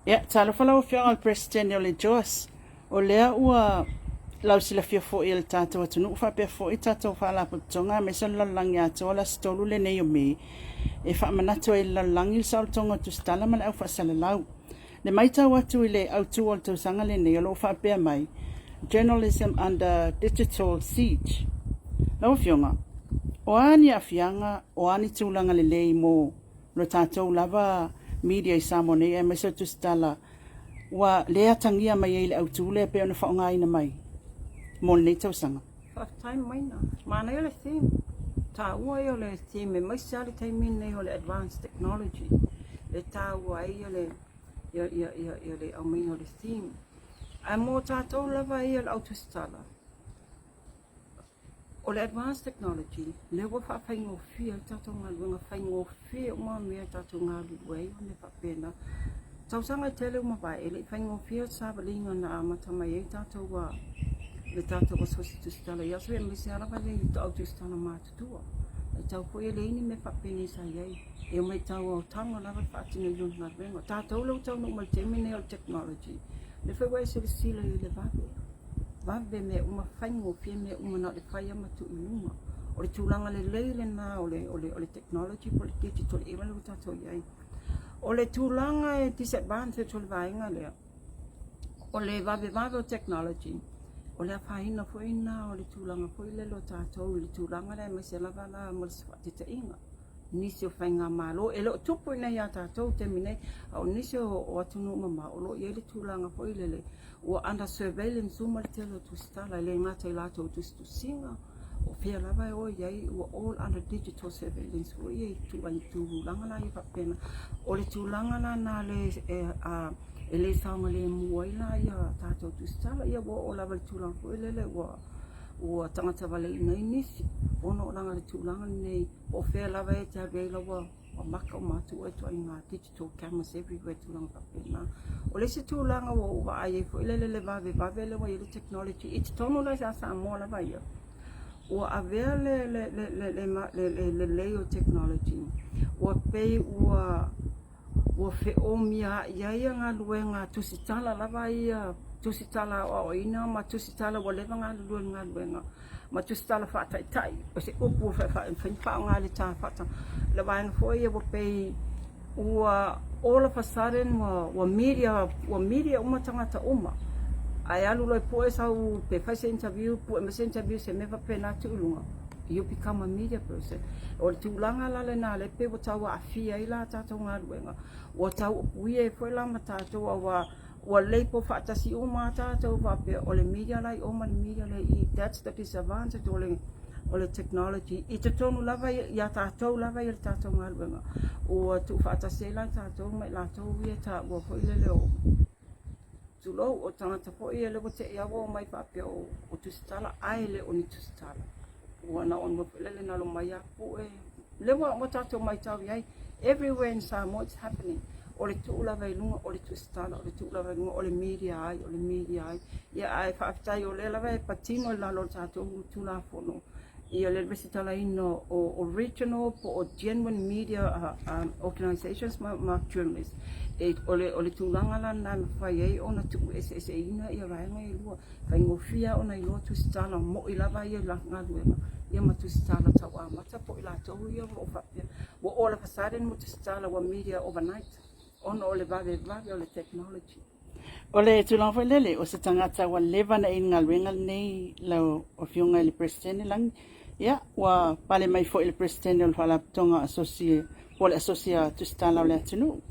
Ia, talofa lau Afioga i le Peresetene o le JOS. O lea ua lausilafia foi e le tatou atunuu faapea foi tatou faalapotopotoga aemaise o le lalolagi atoa le aso 3 lenei o Me e faamanatu ai e le lalolagi le saolotoga o tusitala ma le au faasalalau. Le matau atu i le autu o le tausaga lenei o lo o faapea mai, Journalism under Digital Siege. Lau Afioga, o a ni aafiaga, o a ni tulaga lelei mo lo tatou lava media i Samoa nei aemaise o tusitala ua le atagia mai ai le autu lea pei ona faaaogaina mai mo lenei tausaga? Faafetai Maina. Manaia le theme. Taua ia o le theme aemaise lava le taimi lenei o le advanced technology e taua ai ia le ia ia ia ia le aumaiga o le theme. Ae mo tatou lava ia le au tusitala, o le advanced technology lea ua faafaigofie ai le tatou galuega, faigofie uma mea e tatou galulue ai ma mea faapena. Tausaga e tele ua mavae, e le i faigofie le savaliga na amata mai ai tatou a le tatou Asosi Tusitala i aso ia aemaise lava le au tusitala matutua. Matau foi e leai ni mea faapenei sa i ai. E omai tau aotaga lava le faatinoina o le galuega. O tatou lea ua taunuu mai i le taimi lenei o le technology, lea foi ua e silasila i le vave, vave mea uma, faigofie mea uma na o le fai lava ma tuu i luga. O le tulaga lelei lena o le, o le, o le technology po o le digital era lea ua tatou i ai. O le tulaga e disadvantage o le vaega lea, o le vavevave o technology, o le afaina foi lena o le tulaga foi lele o tatou i le tulaga lea aemaise lava la mo le faataitaiga, nisi o faigamalo, e le o tupu i inei ia tatou i le taimi nei, a o nisi o atunuu mamao o lo o i ai le tulaga foi lele ua under surveillance uma le tele o tusitala, e le gata i latou tusitusiga, o fea lava e o i ai, ua all under digital surveillance foi ia i tulaga la ia faapena. O le tulaga la lena e le saogalemu ai la ia tatou tusitala, ia ua oo lava i le tulaga foi lele ua ua tagata valeina ai nisi ona o le tulaga lenei, po o fea lava e te alu i ai la ua maka uma atu oe i ituaiga digital cameras everywhere, tulaga faapena. O le isi tulaga ua ou vaai ai foi lele i le vavevave lea ua i ai le technology i totonu la ia Samoa lava ia, ua avea le lelei o technology ua pei ua ua feomiaai ai galuega tusitala lava ia, tusitala aoaoina ma tusitala ua leva galulue i le galuega ma tusitala faataitai, o se upu e mafai ona faaaoga i le ta faata, le vaega foi ia ua pei ua all of a sudden ua media, ua media uma tagata uma. Ae alu loa e pue sau pe fai se interview, pue mai se interview se mea faapena tuu i luga, you become a media person. O le tulaga la lena lea pei ua tau aafia ai la tatou galuega, ua tau upuia ai foi la ma tatou aua ua label faatasi uma lava tatou faapea o le media la i o ma le media la i i. That's the disadvantage o le o le technology i totonu lava ia tatou lava ia le tatou galuega ua tuufaatasi ai la tatou ma i latou ia e taua foi lele o tulou o tagata foi ia lea ua te i lava ua omai faapea o tusitala ae le o ni tusitala. Ua na o ni foi lele nalo mai lava pue. Lea ua tatou matau i ai, everywhere in Samoa it's happening. O le tuu lava i luga o le tusitala, o le tuu lava i luga o le media ai, o le media ai. Ia ae faafetai o lea lava e patino i lalo o le tatou Tulafono ia le resitalaina o regional po o genuine media organizations ma journalists. O le tulaga la lena e mafai ai ona tuueseeseina ia vaega ia e lua. Faigofie lava ona iloa tusitala moi lava ia i galuega ia ma tusitala tau amata po o i latou ia o lo o faapea ua all of a sudden ua tusitala ua media overnight ona o le vavevave o le technology. O le tulaga foi lele, o se tagata ua leva ona i le galuega lenei lau Afioga i le Peresetene Lagi, ia, ua pale mai foi i le Peresetene o le Faalapotopotoga Asosi po o le Asosi a Tusitala o le atunuu.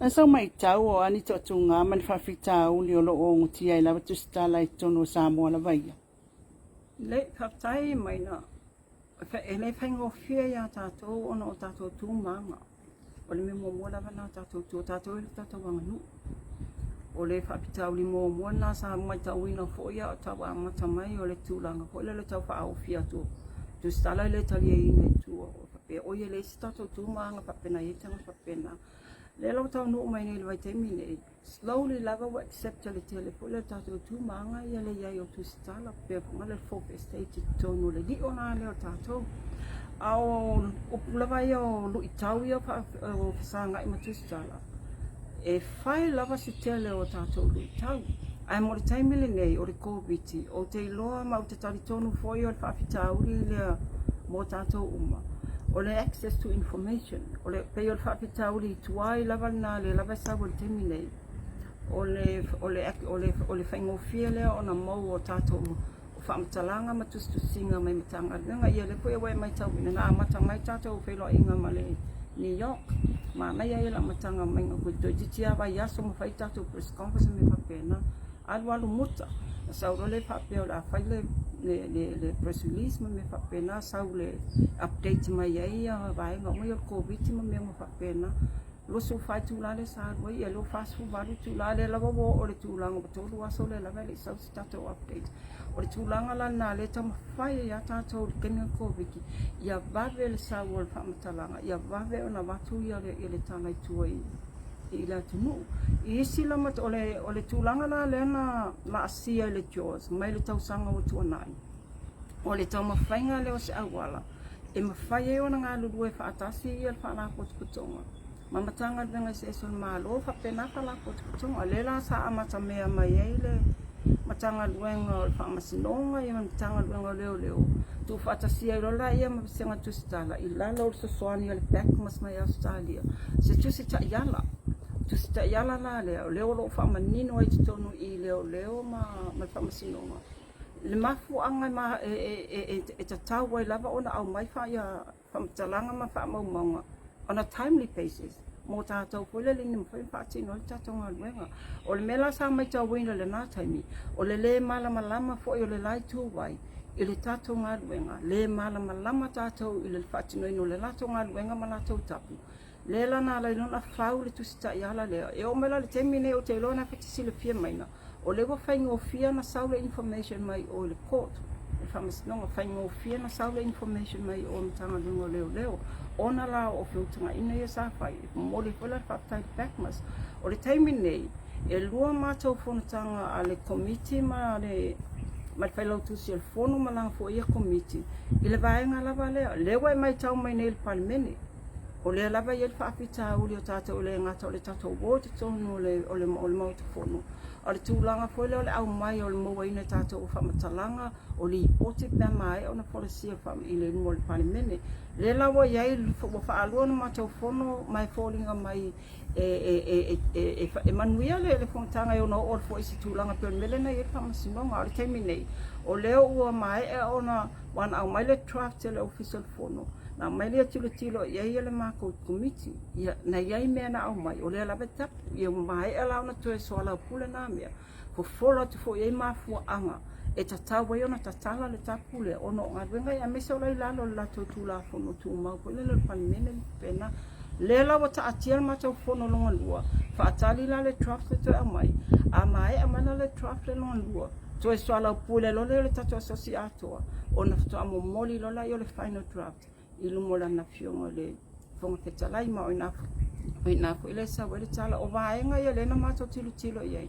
Na sau matau o a ni toatuga ma ni faafitauli o lo o ogotia ai lava tusitala i totonu o Samoa lava ia? Le, faafetai Maina. E le faigofie ia tatou ona o tatou tu ma aga. O le mea muamua lava lena o tatou tu, o tatou e le tatou aganuu. O le faafitauli muamua lena sa matauina foi a o tau amata mai o le tulaga foi lea o le tau faaofi atu o tusitala e le taliaina i tua. Faapea, oi e leai se tatou tu ma aga faapena e i ai tagata faapena. Lea la ua taunuu mai nei i le vaitaimi nei, slowly lava ua accept e le tele foi lea o tatou tu ma aga ia le i ai o tusitala pea foi le fourth estate i totonu o le lio la lea o tatou. A o upu lava ia o luitau ia o fesagai ma tusitala, E fai lava se tele o tatou luitau. Ae mo le taimi lenei o le Koviti, ou te iloa ma ou te talitonu foi o le faafitauli lea mo tatou uma, o le access to information. O le, pei o le faafitauli tuai lava lena lea lava e sau ai i le taimi nei, o le, o le, o le, o le faigofie lea ona maua o tatou o faamatalaga ma tusitusiga mai Matagaluega. Ia lea foi ua e matauina na amata mai tatou feiloaiga ma le New York. Manaia ia le amataga maiga foi toeitiiti lava vaiaso ma fai tatou press conference ma mea faapena. Alu alu muta, na sau loa lea faapea o le a fai le le le press release ma mea faapena, sau le update mai ai ia vaega uma ia o le Koviti ma mea uma faapena. 24 itula lea sa alu ai, ia lea ua 48 itula, lea lava ua oo i le tulaga ua 3 aso lea lava e le i sau se tatou update. O le tulaga la lena lea e taumafai ai lava tatou i le taimi o le Koviti, ia vave le sau o le faamatalaga, ia vave ona avatu ia le, ia le tala i tua i, i le atunuu. I isi la, o le, o le tulaga la lea na laasia i le JAWS mai le tausaga ua tuanai, o le taumafaiga lea o se auala e mafai ai ona galulue faatasi ia le Faalapotopotoga ma Matagaluega eseese o le Malo faapena Faalapotopotoga. Lea la sa amatamea mai ai le Matagaluega o le Faamasinoga ia ma le Matagaluega o Leoleo, tuufaatasia ai loa laia ma Vasega Tusitala i lalo o le fesoasoani a le PACMAS mai Ausetalia, se tusi taiala. Tusi taiala la lea, o lea o lo o faamanino ai i totonu i Leoleo ma le Faamasinoga le mafuaaga e tatau ai lava ona aumai faamatalaga ma faamaumauga on a timely basis mo tatou foi lele ina mafai ona faatino ai le tatou galuega. O le mea la sa matauina i lena taimi, o le lē malamalama foi o le la ituvai i le tatou galuega, lē malamalama tatou i le faatinoina o le latou galuega ma latou tapu. Lea la na ala ai ona fau le Tusi Taiala lea. E oo mai la i le taimi lenei ou te iloa na te silafia maina, o lea ua faigofie ona sau le information mai o i le court, le faamasinoga, faigofie ona sau le information mai o i le Matagaluega o Leoleo, ona la o feutagaiga ia sa fai. E momoli ai foi la le faafetai i le PACMAS. O le taimi lenei, e lua matou fonotaga a le Komiti ma le ma le Failautusi o le Fono ma lana foi ia Komiti i le vaega lava lea. O lea ua e matau mai nei i le Palemene, O lea lava e i ai le faafitauli o tatou e le gata o le tatou o i totonu o le, o le, o le Maota Fono, a o le tulaga foi lea o le aumai o le mauaina e tatou o faamatalaga, o lipoti pe a maea ona folasia i le luma o le Palemene. Lea la ua i ai, ua faalua ona matou fono ma e foliga mai e, e, e, e, e manuia le, le fonotaga e ono oo foi i se tulaga pei o le mea lea na i ai le Faamasinoga. A o le taimi nei, o lea ua maea ona, ua na aumai le draft e le Ofisa o le Fono, na aumai lea tilotilo i ai le makou Komiti, ia, na i ai mea na aumai, o lea lava e tapu, ia ua maea la ona toe soalaupule na mea, fofolo atu foi i ai mafuaaga e tatau ai ona tatala le tapu lea, ona o galuega ia, aemaise o la e i lalo o le latou Tulafono Tumau foi lele o le Palemene ma faapena. Lea la ua taatia le matou fono lona lua, faatali la le draft e toe aumai, a maea mai la le draft le lona lua, toe soalaupule loa lea o le tatou asosi atoa, ona faatoa momoli loa lea o le final draft i luma o lana Afioga i le Fofoga Fetalai, ma o ina, o ina foi lea e sau ai le tala. O vaega ia lea na matou tilotilo i ai,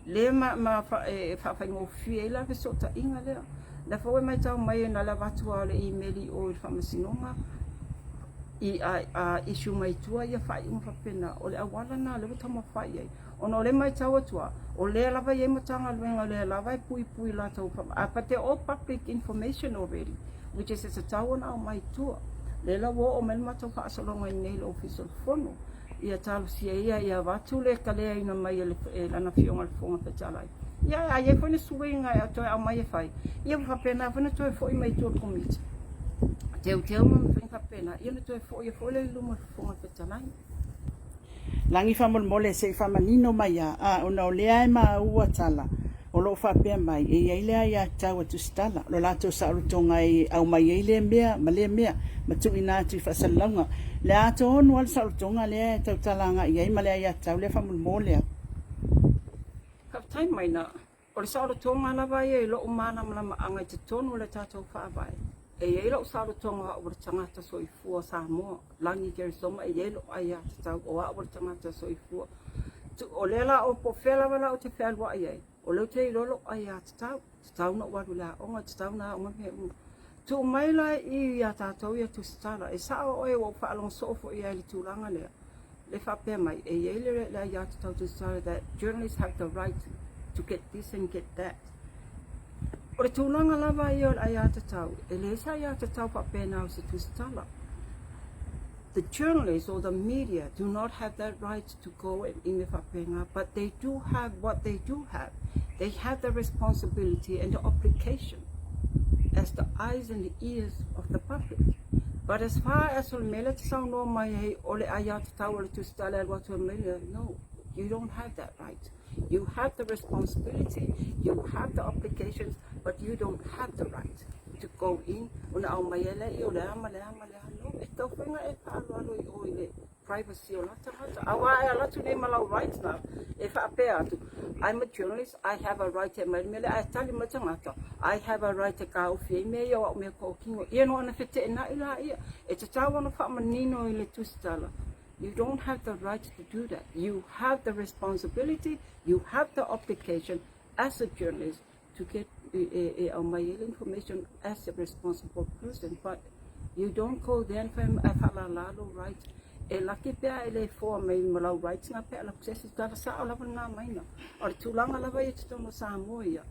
lea ma, ma fa, e faafaigofie ai la fesootaiga lea. Lea foi ua matau mai na le avatu lava o le email i o i le faamasinoga, i a, a issue mai tua ia faaiuga faapena. O le auala lena lea ua taumafai i ai. Ona o lea e matau atu lava, o lea lava e i ai Matagaluega o lea lava e puipui i latou but they're all public information already, which is e tatau ona aumai i tua. O lea la ua oo mai le matou faasologa i inei i le Ofisa o le Fono, ia talosia ia ia avatu le kaleaina mai e, le, e lana Afioga i le Fofoga Fetalai. Ia, a i ai foi ni suiga e toe aumai e fai, ia ua faapena foi ona toe foi mai i tua i le Komiti. Teuteu ma faiga faapena, ia ona toe foi ai foi lea i luma o le Fofoga Fetalai. Lagi faamolemole se i faamanino mai a, a ona o lea e maua tala o lo o faapea mai e i ai le aiatatau a Tusitala, lo latou saolotoga e aumai ai lea mea ma lea mea ma tuuina atu i faasalalauga. Le a tonu lava le saolotoga lea e tautala agai i ai ma le aiatatau lea faamolemole a. Faafetai Maina. O le saolotoga lava ia i lou malamalamaaga i totonu o le tatou Faavae. E i ai lou saolotoga o au o le tagata soifua Samoa, Lagi Keresoma, e i ai lou aiatatau o au o le tagata soifua. O lea la, o po o fea lava la ou te fealuai ai, o lea ou te iloa lou aiatatau. E tatau ona ou alu i le aoga, e tatau ona aoga mea uma. Tuu mai la i ia tatou ia Tusitala, e sao oe ua ou faalogo soo foi i ai i le tulaga lea. Le faapea mai, e i ai le le aiatatau tusitala that journalists have the right to get this and get that. O le tulaga lava ia o le aiatatau, e leai se aiatatau faapena o se tusitala. The journalists or the media do not have that right to go and i mea faapena, but they do have what they do have. They have the responsibility and the obligation as the eyes and the ears of the public. But as far as o le mea lea e te saunoa mai ai o le aiatatau a le tusitala e alu atu e aumai le, no, you don't have that right. You have the responsibility, you have the obligations, but you don't have the right to go in ona aumai ai lea o le a ma le a ma le a. No, e tatau foi ona e faaaloalo i o i le privacy o la tagata. Aua e alu atu nei ma lau right na e faapea atu, I'm a journalist, I have a right e aumai le mea lea, ae tali mai le tagata, I have a right e kaofi ai mea ia o au mea kōkino. Ia no ona feteenai laia. E tatau ona faamanino i le tusitala. You don't have the right to do that. You have the responsibility, you have the obligation as a journalist to get e, e aumai ai le information as a responsible person, but you don't go there and e faalala lou right. E laki pea e le foa mai ma lau rights nga pe ala ku se isi tala sao lava lena maina. O le tulaga lava ia i totonu o Samoa ia.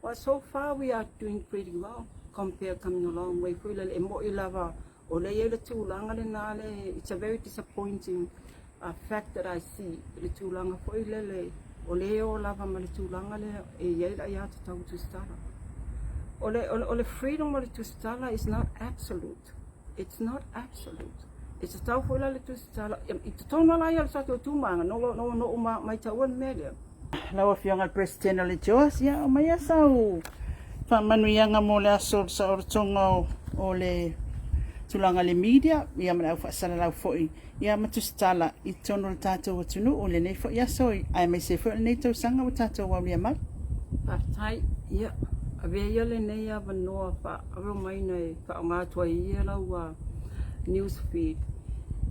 Well, so far we are doing pretty well compare coming a long way foi lele e mo'i lava O lea e i ai le tulaga lena le, it's a very disappointing fact that I see, i le tulaga foi lele, o lea e o lava ma le tulaga lea e i ai le aiatatau tusitala. O le, o le, o le freedom o le tusitala is not absolute. It's not absolute. E tatau foi la le tusitala, i totonu la ia o le tatou itumalo, no, no, no, no maitaua le mea lea. Lau Afioga i le Peresetene o le JOS, ia aumaia sau faamanuiaga mo le aso o le saolotoga o, o le tulaga i le media, ia ma le au faasalalau foi, ia ma tusitala i totonu o le tatou atunuu i lenei foi aso, aemaise foi o lenei tausaga ua tatou aulia mai. Faafetai. Ia, avea ia lenei avanoa faaauaumaina e faaaoga atu ai ia lau news feed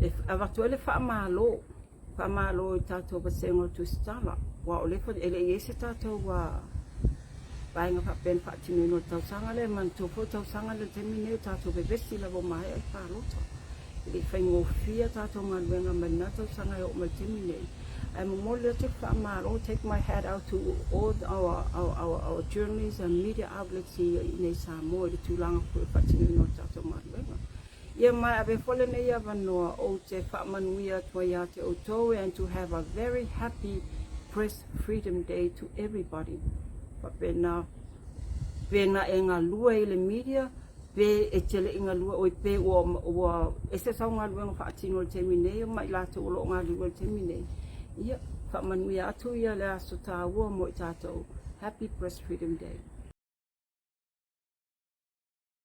e avatu ai le faamalo Faamalo i tatou vasega o Tusitala, aua o lea foi e le i i ai se tatou vaega faapea na faatinoina o le tausaga lea, manatua foi o le tausaga lea i le taimi lenei o tatou vevesi lava ua maea le palota. E le i faigofie a tatou galuega mai lena tausaga e oo mai i le taimi lenei. Ae momoli atu le faamalo, take my hat out to all our, our, our, our journalists and media outlets i inei i Samoa i le tulaga foi o le faatinoina o le tatou galuega. Ia ma e ave foi lenei avanoa ou te faamanuia atu ai ia te outou and to have a very happy Press Freedom Day to everybody. Faapena, pena e galue i le media, pe e te le i galue oi pe ua, ua ese sau galuega faatino i le taimi nei ma i latou o lo o galulue i le taimi nei. Ia, faamanuia atu ia le aso taua mo i tatou. Happy Press Freedom Day.